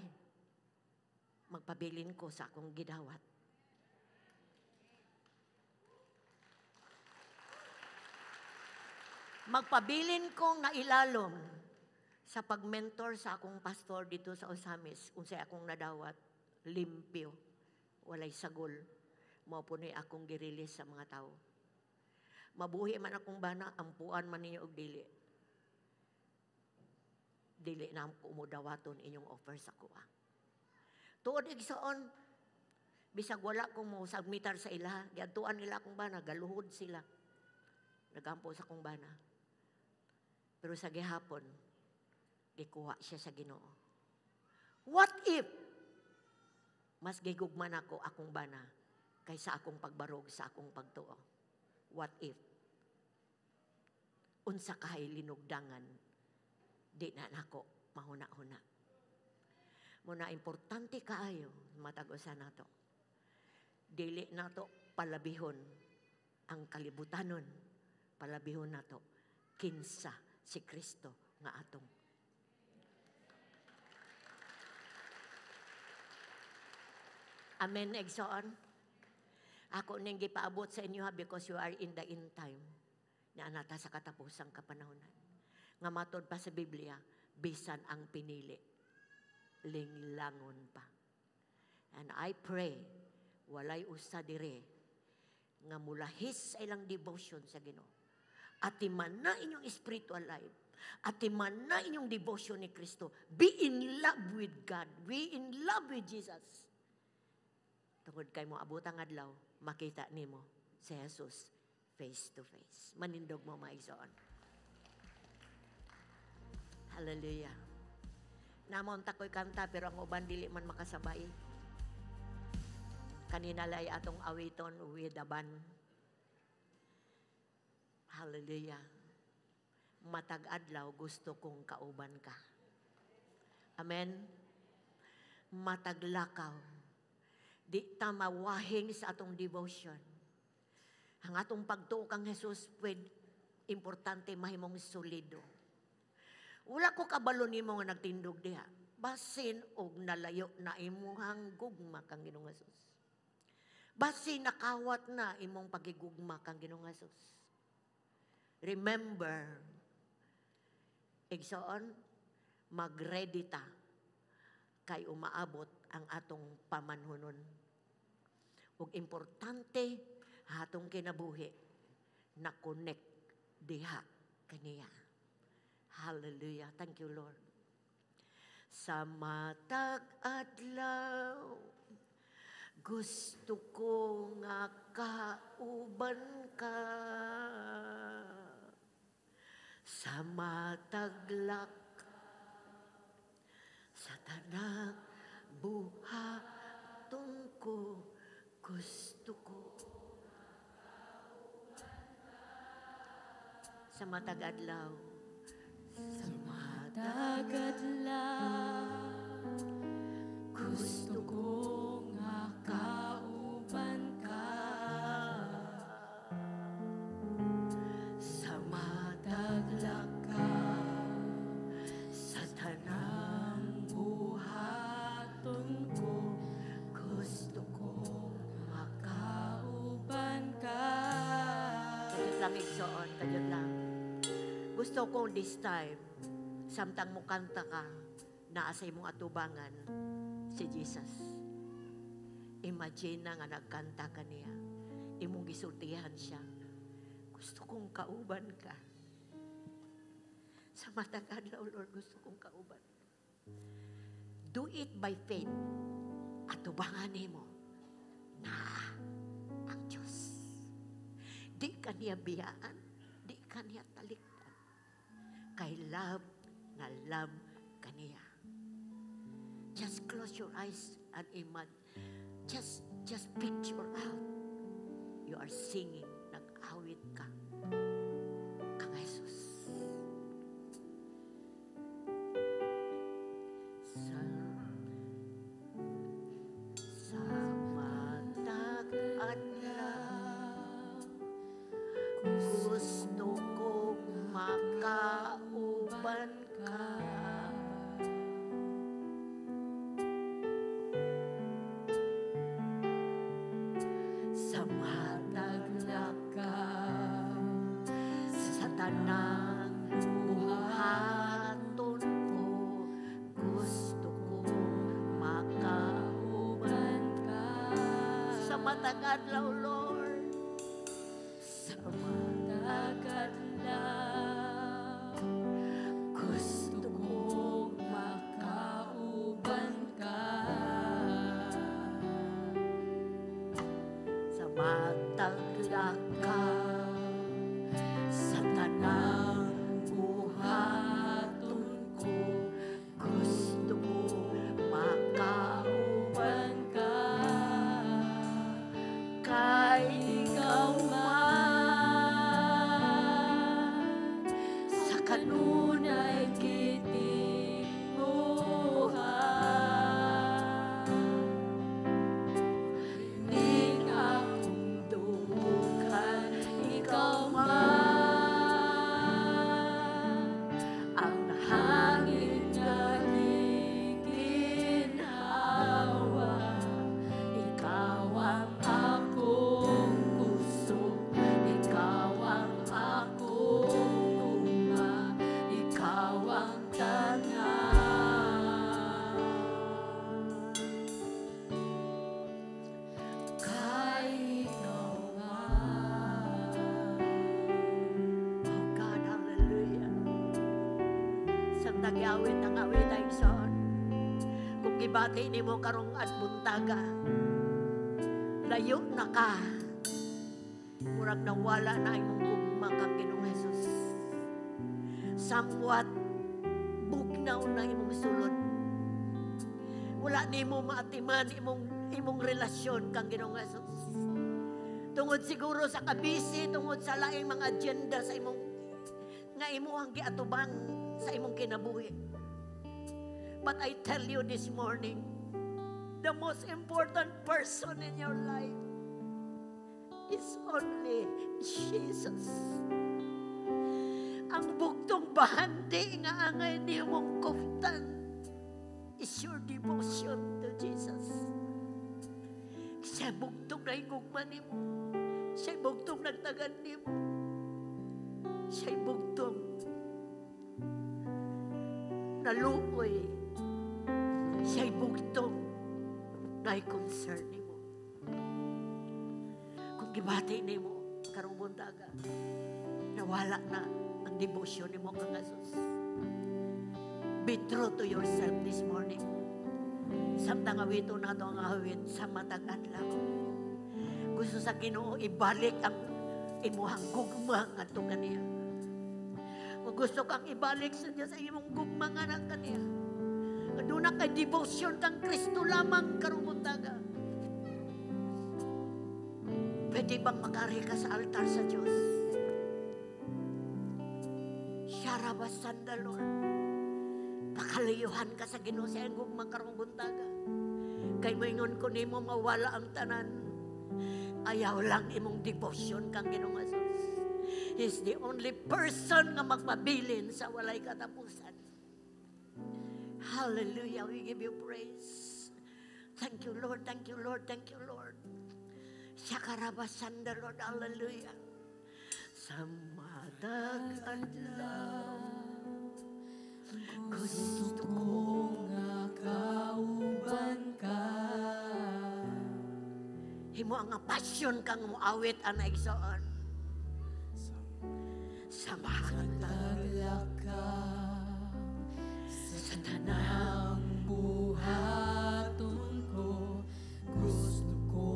Magpabilin ko sa akong gidawat. Magpabilin kong nailalom sa pag-mentor sa akong pastor dito sa Osamis, unsay akong nadawat, limpyo, walay sagol, mao po ni akong girilis sa mga tao. Mabuhi man akong bana, ampuan man ninyo og dili. Dili na ako umudawaton inyong offer sa kuha. Tuod igsoon, bisag wala kong mo submitar sa ila, giadtuan nila akong bana, galuhod sila. Nagampo sa akong bana. Pero sa gihapon, gikuha siya sa Ginoo. What if mas gigugman ako akong bana kaysa akong pagbarog sa akong pagtuo? What if? Unsa kahay linugdangan, di na nako mahuna-huna. Muna importante kaayo matag-usa nato. Dili nato palabihon ang kalibutanon, palabihon nato kinsa si Kristo nga atong. Amen, igsoon. Ako ning gipaabot sa inyo ha, because you are in the end time. Naanata sa katapusang kapanahonan. Nga matod pa sa Biblia, bisan ang pinili, linglangon pa. And I pray, walay usa dire nga mulahis sa ilang devotion sa Ginoo. Atiman na inyong spiritual life. Atiman na inyong devotion ni Kristo. Be in love with God. Be in love with Jesus. Tungod kay mo abot ang adlaw, makita nimo si Jesus face to face. Manindog mo, maigsoon. Hallelujah. Namon ta ko'y kanta pero ang uban dili man makasabay. Kanina lay atong awiton with the band. Hallelujah. Matag adlaw gusto kong kauban ka. Amen. Matag lakaw. Di ta mawahing sa atong devotion. Ang atong pagtuo kang Jesus, pwede, importante mahimong solido. Wala ko kabalo nimo nga nagtindog diha. Basin og nalayo na imuhang gugma kang Ginoong Jesus. Basin nakawat na imong pagigugma kang Ginoong Jesus. Remember, igsoon, mag-ready ta kay umaabot ang atong pamanhunon. Ug importante atong kinabuhi na connect diha kaniya. Hallelujah. Thank you, Lord. Sa matag adlaw, gusto ko nga kauban ka. Sa matag lakaw, sa tanang buhaton ko, gusto ko. Sa matag adlaw, sa matag adlaw, gusto ko nga kauban ka. Sa matag lakaw, sa tanang buhaton ko, gusto ko makauban ka. Kajud lang, igsoon, kajud lang. Gusto ko this time, samtang mukanta ka, naa sa imong atubangan si Jesus. Imagine na nga nagkanta ka niya. Imong gisultihan siya. Gusto kong kauban ka. Sa matag adlaw, Lord, gusto kong kauban. Do it by faith. Atubangan nimo na ang Diyos. Di ka niya biyaan, di ka niya talikdan. Kay love na love kaniya. Just close your eyes and imagine. Just picture out. You are singing, nag-awit ka kang Jesus. Sa matag adlaw, gusto kong makauban ka. Sa matag lakaw, sa tanang buhaton ko, gusto ko makauban ka. Sa matag adlaw, Lord, sa matag adlaw, gusto kong makauban ka. Sa matag lakaw, sa tanang buhaton ko, gusto ko makauban ka. Kay ikaw man sa kanunay kitinguha. Ning akong dughan, ikaw man ang hangin nga giginhawa. Ikaw ang akong kusog, ikaw ang akong gugma, ikaw ang tanan. Kay ikaw man. Oh God, hallelujah. Sa nagyawit ang awit ay son. Kung gibati nimo karong at buntaga, layo na ka. Murag nawala na imong gugma kang Ginoong Jesus. Somewhat bugnaw na imong sulod. Wala nimo maatiman imong relasyon kang Ginoong Jesus. Tungod siguro sa kabisi, tungod sa laing mga agenda sa imong nga imuhang giatubang sa imong kinabuhi. But I tell you this morning, the most important person in your life is only Jesus. Ang bugtong bahandi nga angay nimong kuftan is your devotion to Jesus. Siya bugtong nahigugma nimo. Siya bugtong nagtagan nimo. Siya bugtong naluoy. Siya bugtong nahi-concern nimo. Kung gibati nimo karong buntaga, nawala na ang devotion nimo kang Jesus. Be true to yourself this morning. Samtang awito nato ang awit sa matag adlaw. Gusto sa Ginoo ibalik ang imuhang gugma ngadto kaniya. Kung gusto kang ibalik sa Diyos ang imong gugma nga na kaniya. Doon kay devotion kang Kristo lamang karong buntaga. Pwede bang makari ka sa altar sa Diyos? Sharabasanda, Lord. Pakalayuhan ka sa Ginoo sa iyang gugma karong buntaga. Kay moingon ko nimo, mawala ang tanan. Ayaw lang imong devotion kang Ginoong Jesus. He's the only person nga magpabilin sa walay katapusan. Hallelujah. We give you praise. Thank you, Lord. Thank you, Lord. Thank you, Lord. Sakarabasanda, Lord. Hallelujah. Sa matag adlaw, gusto ko nga kauban ka. Himo ang passion kang muawit ang igsoon. Sa matag Taglakaw sa tanang buhaton ko, gusto ko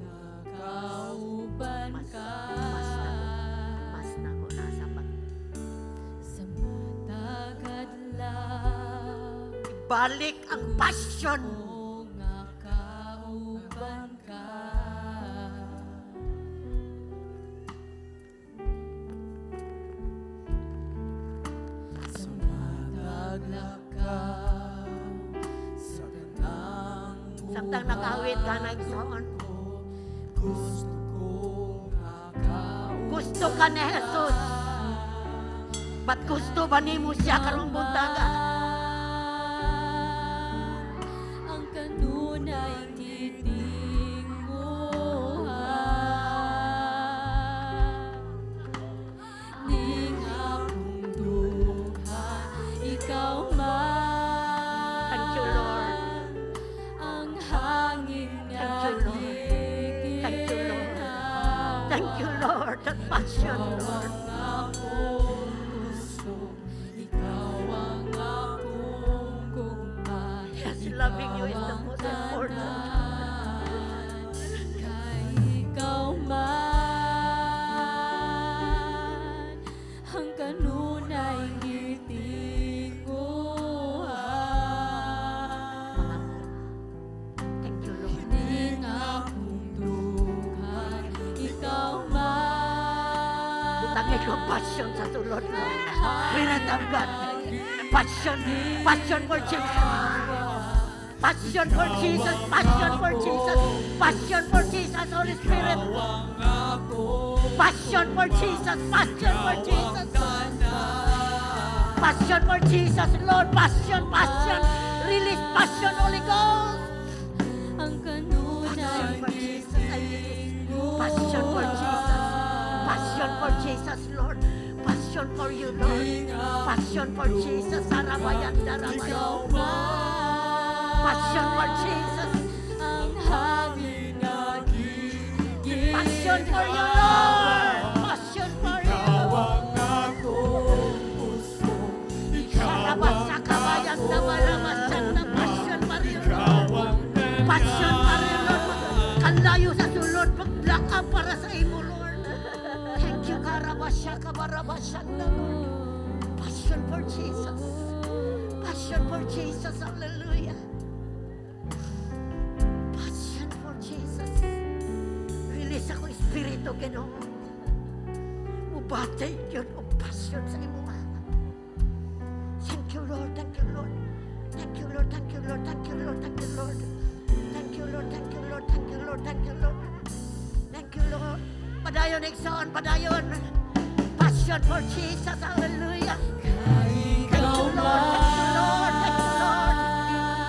nga kauban Mas, ka. Mas na ko nasa pag Sa matag adlaw, Balik ang passion. Ko nga kauban ka. Sa mataglakaw sa tanang Samtang nakawit ka na, igsoon. ko, gusto ko nga kauban. Gusto ka ni Jesus. Ba't gusto ba nimo siya karong buntaga? Ang kanunay gitinguha ning akong duha, ikaw man Thank you, Lord. ang hangin nga Thank you, Lord. Thank you, Lord. giginhawa. Thank you, Lord. That passion, Ikaw Lord. ang akong gusto, ikaw ang akong gugma. Yes, loving you is the most important. Tanan, kay ikaw man ang kanunay gitinguha. Thank you, Lord. Ning akong dughan, ikaw man Butangin ko passion sa sulod, Lord. Spirit of God. Passion, passion for Jesus. Passion for Jesus, passion for Jesus, passion for Jesus, Holy Spirit. Passion for Jesus, passion for Jesus. Passion for Jesus, Lord. Passion, passion. Release passion, Holy Ghost. Ang kanunay Passion for Jesus, I release. Passion for Jesus. Passion for Jesus, Lord. Passion for you, Lord. Passion for Jesus. Sarabayan, darabayan. Passion for Jesus. Ang hangin nga Passion for you, Lord. Passion for you. Sarabasakabayan, dabalabasan na passion for you, Lord. Passion for you, Lord. Kalayo sa sulod, paglakab para sa imo, Lord. Thank you, Karabasya, Kabarabasyan na, Lord. Passion for Jesus. Passion for Jesus. Hallelujah. Passion for Jesus. Release ako espiritu, Ginoo. Mubati yun og passion sa imo. Thank you, Lord. Thank you, Lord. Thank you, Lord. Thank you, Lord. Thank you, Lord. Thank you, Lord. Thank you, Lord. Thank you, Lord. Thank you, Lord. Padayon, igsoon, padayon. Passion for Jesus. Hallelujah. Kay Thank ikaw you, Lord. Thank you, Lord. Thank you, Lord.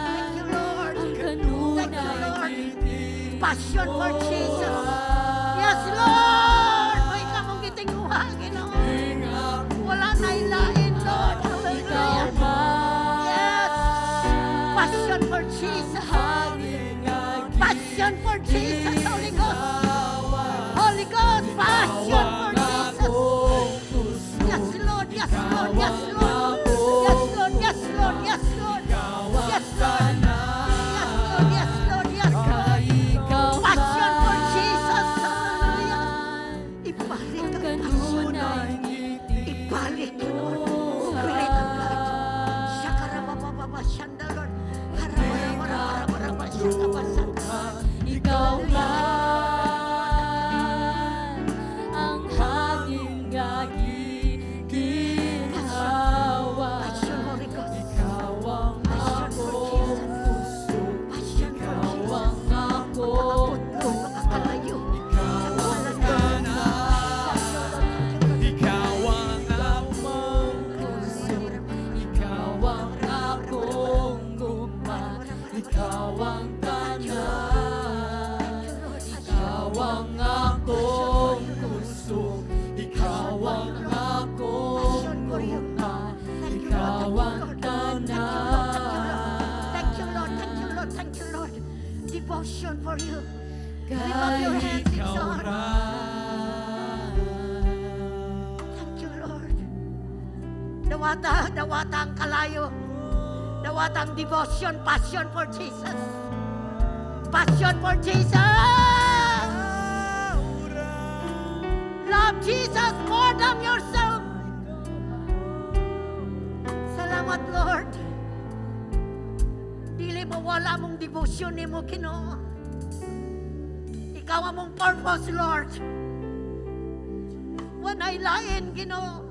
Thank you, Lord. ang Thank you, kanunay Lord. Passion for Jesus. Yes, Lord. May kamong gitinguha, Ginoo. Wala na ilain, Lord. Ikaw Hallelujah. man Yes. Passion for Jesus. hangin nga Passion for Jesus, Holy Ghost. Holy Ghost, passion for Jesus. Yes, Lord. Yes, Lord. Yes, Lord. Yes, Lord. Yes, Lord. Yes, Lord. Yes, Lord. Yes, Lord. Yes, Lord. Yes, Lord. Ikaw Passion for Jesus. Hallelujah. Ibalik ang ang passion. kanunay Ibalik, Lord. Spirit of God. Shakarabababa, shanda, Lord. Harabarabarabarabara, shakabasanda. Ikaw man ang hangin nga giginhawa. Passion, Holy Ghost. Ikaw ang Passion for akong Jesus. kusog. Passion for Ikaw Jesus. ang akong Makaabot, Lord, makakalayo. Sa pangalan ng Ikaw ang akong kusog. Ikaw ang akong gugma. Ikaw ang tanan. Ikaw ang akong kusog. Ikaw ang akong gugma. Ikaw ang tanan. Thank you, Lord. Thank you, Lord. Thank you, Lord. Devotion for you. Lift up your Kay hands, Ikaw Lord. ra. Thank you, Lord. Dawata, dawata ang kalayo. Dawata ang devotion, passion for Jesus. Passion for Jesus. Love Jesus more than yourself. Salamat, Lord. Dili mo wala mong devotion nimo, Ginoo. Ikaw ang mong purpose, Lord. Walay lain, Ginoo.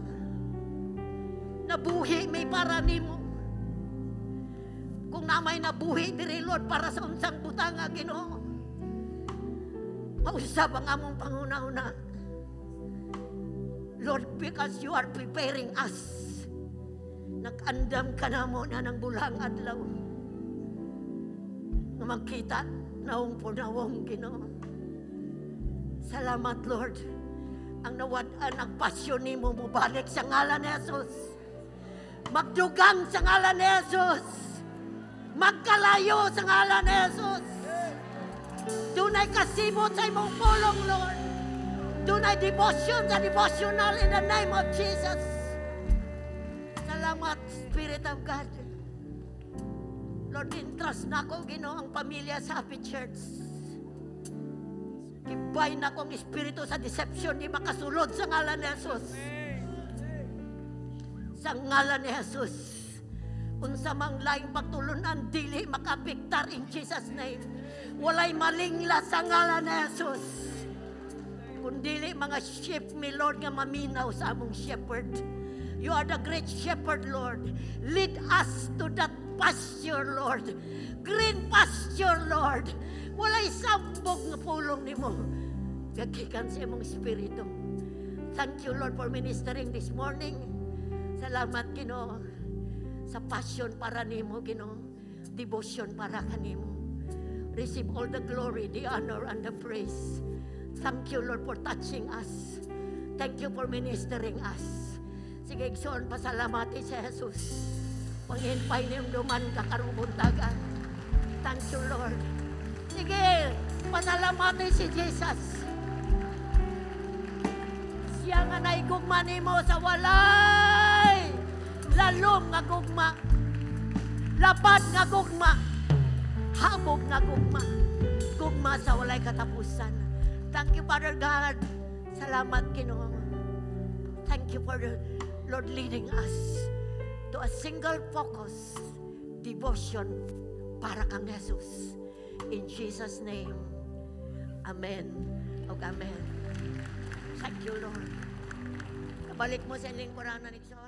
Nabuhi may para nimo. Kung namay nabuhi diri, Lord, para sa unsang butanga, Ginoo. Mausab ang among panghuna-huna. Lord, because you are preparing us. Nag-andam ka namo na ng bulang adlaw. Nga magkita nawong po nawong, Ginoo. Salamat, Lord. Ang nawad-an ang pasyon nimo mobalik sa ngalan ni Jesus. Magdugang sa ngalan ni Jesus. Magkalayo sa ngalan ni Jesus. Dunay kasimot sa imong pulong, Lord. Dunay devotion sa devotional in the name of Jesus. Salamat, Spirit of God. Lord, entrust na ako, Ginoo, ang pamilya sa Happy Church. Gibay na akong espiritu sa deception, di makasulod sa ngalan ni Jesus. Sa ngalan ni Jesus. Unsa mang laing pagtulunan, dili makapiktar in Jesus' name. Walay malingla sa ngalan ni Jesus. Kung dili mga sheep mi, Lord, nga maminaw sa among shepherd. You are the great shepherd, Lord. Lead us to that pasture, Lord. Green pasture, Lord. Walay sambog nga pulong nimo. Gagikan sa imong espiritu. Thank you, Lord, for ministering this morning. Salamat, Ginoo, sa passion para nimo, Ginoo. Devotion para kanimo. Receive all the glory, the honor, and the praise. Thank you, Lord, for touching us. Thank you for ministering us. Sige, igsoon, pasalamati si Jesus. Panghinpay niyong duman ka karong buntaga. Thank you, Lord. Sige, pasalamati si Jesus. Siya nga naigugma nimo sa walay lalom nga gugma. Lapad nga gugma. Hamog nga gugma. Gugma sa walay katapusan. Thank you, Father God. Salamat, Ginoo. Thank you for the Lord leading us to a single focus, devotion para kang Jesus. In Jesus' name, Amen. O Amen. Thank you, Lord. Kabalik mo sa lingkuranan, igsoon.